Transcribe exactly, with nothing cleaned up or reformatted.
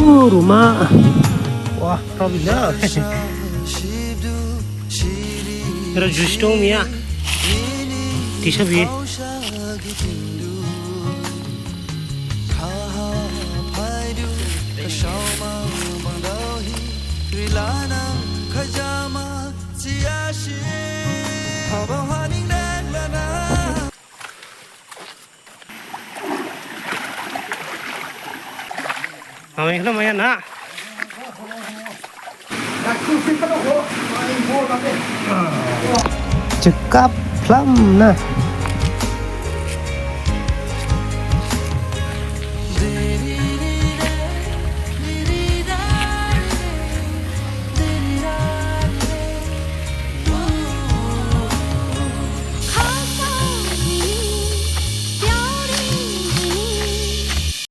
Uruma. Wah, problem dah. Era jus dong mia. Tisa bi. Ang ini maya na. Cekap lam na.